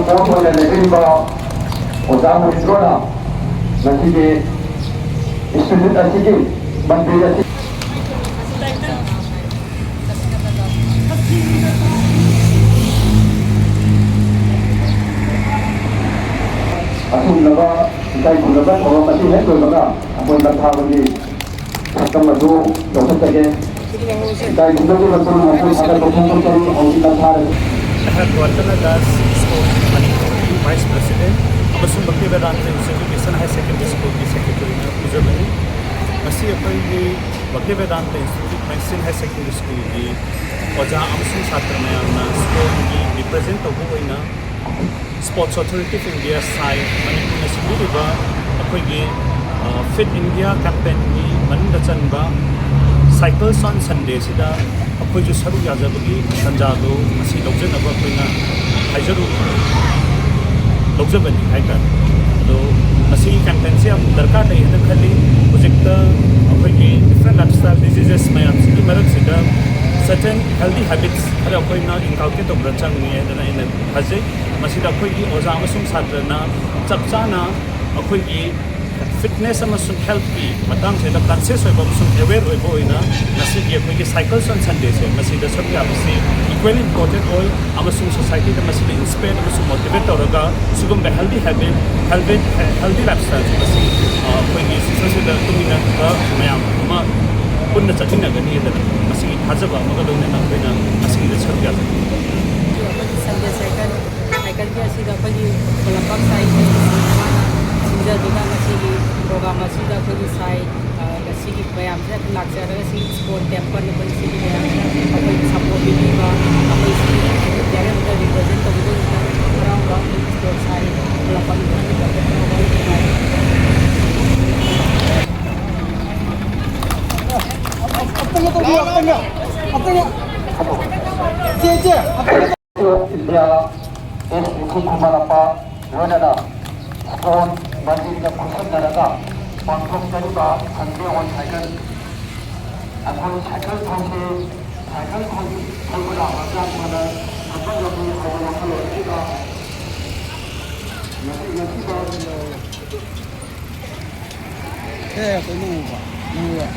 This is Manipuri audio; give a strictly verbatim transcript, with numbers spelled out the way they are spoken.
ꯄꯣꯠ ꯑꯣꯏꯅ ꯂꯩꯕꯤꯔꯤꯕ ꯑꯣꯖꯥ ꯃꯨꯅꯤꯟꯗ꯭ꯔꯣꯅ ꯉꯁꯤꯒꯤ ꯏꯟꯁꯇꯤꯇ꯭ꯌꯨꯠ ꯑꯁꯤꯒꯤ ꯃꯟꯗꯤꯔ ꯑꯁꯤ ꯑꯁꯤꯒꯨꯝꯂꯕ ꯏꯀꯥꯏ ꯈꯨꯝꯅꯕ ꯊꯧꯔꯝ ꯑꯁꯤ ꯍꯦꯛ ꯂꯣꯏꯕꯒ ꯑꯩꯈꯣꯏ ꯂꯝꯊꯥꯕꯒꯤ ꯁꯛꯇꯝ ꯑꯗꯨ ꯂꯧꯈꯠꯆꯒꯦ꯫ ꯏꯀꯥꯏ ꯈꯨꯝꯅꯕꯒꯤ ꯃꯇꯨꯡ ꯃꯄꯨ ꯊꯥꯒꯠꯄ ꯐꯣꯡꯗꯣꯛꯆꯔꯤ꯫ ꯍꯧꯖꯤꯛ ꯂꯝꯊꯥꯔꯁꯤ꯫ ꯑꯩꯍꯥꯛ ꯒꯣꯋꯥꯗ ꯂꯩꯕ ꯁ꯭ꯀꯨꯜ ꯃꯅꯤꯄꯨꯔꯒꯤ ꯚꯥꯏꯁ ꯄ꯭ꯔꯁꯤꯗꯦꯟ ꯑꯃꯁꯨꯡ ꯚꯛꯇꯤ ꯚꯦꯗꯥꯟꯇ ꯏꯟꯁꯇꯤꯇ꯭ꯌꯨꯠ ꯏꯁꯇꯔꯟ ꯍꯥꯏꯌꯔ ꯁꯦꯀꯦꯟꯗꯔꯤ ꯁ꯭ꯀꯨꯜꯒꯤ ꯁꯦꯀ꯭ꯔꯦꯇꯔꯤꯅ ꯄꯨꯖꯕꯅꯤ꯫ ꯉꯁꯤ ꯑꯩꯈꯣꯏꯒꯤ ꯚꯛꯇꯤ ꯚꯦꯗꯥꯟꯇ ꯏꯟꯁꯇꯤꯇ꯭ꯌꯨꯠ ꯃꯦꯟꯁꯤꯟ ꯍꯥꯏꯌꯔ ꯁꯦꯀꯦꯟꯗꯔꯤ ꯁ꯭ꯀꯨꯜꯒꯤ ꯑꯣꯖꯥ ꯑꯃꯁꯨꯡ ꯁꯥꯇ꯭ꯔ ꯃꯌꯥꯝꯅ ꯁ꯭ꯀꯨꯜꯒꯤ ꯔꯤꯄ꯭ꯔꯖꯦꯟ ꯇꯧꯕ ꯑꯣꯏꯅ Sports Authority of India, ꯁꯥꯏ, ꯃꯅꯤꯄꯨꯔꯅ ꯁꯤꯟꯕꯤꯔꯤꯕ ꯑꯩꯈꯣꯏꯒꯤ, ꯑ, Fit India campaignꯒꯤ ꯃꯅꯨꯡꯗ ꯆꯟꯕ Cycles on Sunday ꯑꯁꯤꯗ ꯑꯩꯈꯣꯏꯁꯨ ꯁꯔꯨꯛ ꯌꯥꯖꯕꯒꯤ ꯇꯥꯟꯖꯥꯗꯣ ꯉꯁꯤ ꯂꯧꯖꯅꯕ ꯑꯩꯈꯣꯏꯅ ꯍꯥꯏꯖꯔꯨ-, ꯂꯧꯖꯕꯅꯤ ꯍꯥꯏꯇꯥꯔꯦ꯫ ꯑꯗꯣ ꯃꯁꯤꯒꯤ campaignꯁꯦ ꯌꯥꯝ ꯗꯔꯀꯥꯔ ꯂꯩ ꯍꯥꯏꯅ ꯈꯜꯂꯤ꯫ ꯍꯧꯖꯤꯛꯇ ꯑꯩꯈꯣꯏꯒꯤ different lifestyle diseases ꯃꯌꯥꯝꯁꯤꯒꯤ ꯃꯔꯛꯁꯤꯗ certain healthy habits ꯈꯔ ꯑꯩꯈꯣꯏꯅ inculcate ꯇꯧꯕꯗ ꯆꯪꯉꯤ ꯍꯥꯏꯗꯅ ꯑꯩꯅ ꯐꯖꯩ꯫ ꯃꯁꯤꯗ ꯑꯩꯈꯣꯏꯒꯤ ꯑꯣꯖꯥ ꯑꯃꯁꯨꯡ ꯁꯥꯇ꯭ꯔꯅ ꯆꯞ ꯆꯥꯅ ꯑꯩꯈꯣꯏꯒꯤ fitness ꯑꯃꯁꯨꯡ healthꯀꯤ ꯃꯇꯥꯡꯁꯤꯗ conscious ꯑꯣꯏꯕ ꯑꯃꯁꯨꯡ aware ꯑꯣꯏꯕ ꯑꯣꯏꯅ ꯉꯁꯤꯒꯤ ꯑꯩꯈꯣꯏꯒꯤ Cycles on Sundayꯁꯦ ꯃꯁꯤꯗ ꯁꯔꯨꯛ ꯌꯥꯕꯁꯤ equally important ꯑꯣꯏ, ꯑꯃꯁꯨꯡ societyꯗ ꯃꯁꯤꯅ inspire ꯑꯃꯁꯨꯡ motivate ꯇꯧꯔꯒ ꯁꯤꯒꯨꯝꯕ healthy habit, healthy, healthy lifestyleꯁꯦ ꯃꯁꯤ, ꯑ, ꯑꯩꯈꯣꯏꯒꯤ ꯁꯤꯗ ꯇꯨꯃꯤꯟꯅꯕ ꯃꯌꯥꯝ ꯑꯃ ꯄꯨꯟꯅ ꯆꯠꯃꯤꯟꯅꯒꯅꯤ ꯍꯥꯏꯗꯅ ꯃꯁꯤꯒꯤ ꯊꯥꯖꯕ ꯑꯃꯒ ꯂꯣꯏꯅꯅ ꯑꯩꯈꯣꯏꯅ ꯃꯁꯤꯒꯤꯗ ꯁꯔꯨꯛ ꯌꯥꯖꯒꯅꯤ꯫ ꯑꯩꯈꯣꯏꯒꯤ Sunday Cycle, Cycleꯒꯤ ꯑꯁꯤꯗ ꯑꯩꯈꯣꯏꯒꯤ ꯈꯨꯃꯟ ꯂꯝꯄꯥꯛ ꯁꯥꯏ ꯃꯥꯅ ꯁꯤꯟꯖꯗꯨꯅ ꯉꯁꯤꯒꯤ program ꯑꯁꯤꯗ ꯑꯩꯈꯣꯏꯒꯤ ꯁꯥꯏ, ꯑ, ꯉꯁꯤꯒꯤ ꯃꯌꯥꯝꯁꯤꯅ ꯂꯥꯛꯆꯔꯒ ꯁꯤ ꯏꯁꯀꯣꯟ temple ꯑꯩꯈꯣꯏ ꯁꯤꯒꯤ ꯃꯌꯥꯝꯁꯤꯅ ꯑꯩꯈꯣꯏ support ꯄꯤꯕꯤꯕ, ꯑꯩꯈꯣꯏ ꯁꯤ ꯌꯥꯔꯦ ꯑꯃꯇ represent ꯇꯧꯕꯤꯕ ꯍꯔꯥꯎꯕ ꯏꯁꯀꯣꯟ ꯁꯥꯏ ꯈꯨꯃꯟ ꯂꯝꯄꯥꯛ ꯏꯟꯗꯤꯌꯥ ꯑꯦꯁ ꯅꯤꯡꯊꯧ ꯈꯨꯃꯥꯔ ꯂꯝꯄꯥꯛ ꯂꯣꯏꯅꯅ ꯏꯁꯀꯣꯟ ꯃꯟꯗꯤꯔꯒ ꯈꯨꯠꯁꯝꯅꯔꯒ ꯄꯥꯡꯊꯣꯛꯆꯔꯤꯕ Sunday on Cycle, ꯑꯩꯈꯣꯏ cycle ꯊꯧꯁꯦ, cycle ꯊꯧ-, ꯊꯧꯕ ꯂꯥꯛꯄ ꯃꯌꯥꯝ ꯑꯃꯅ ꯈꯪꯍꯟꯒꯅꯤ ꯍꯥꯏꯕ ꯋꯥꯈꯜꯂꯣꯟ ꯑꯁꯤꯒ ꯀꯩ ꯍꯥꯏꯔꯛꯄ ꯏꯃꯨꯡ ꯍꯣꯡꯕ? ꯅꯪꯔꯣ?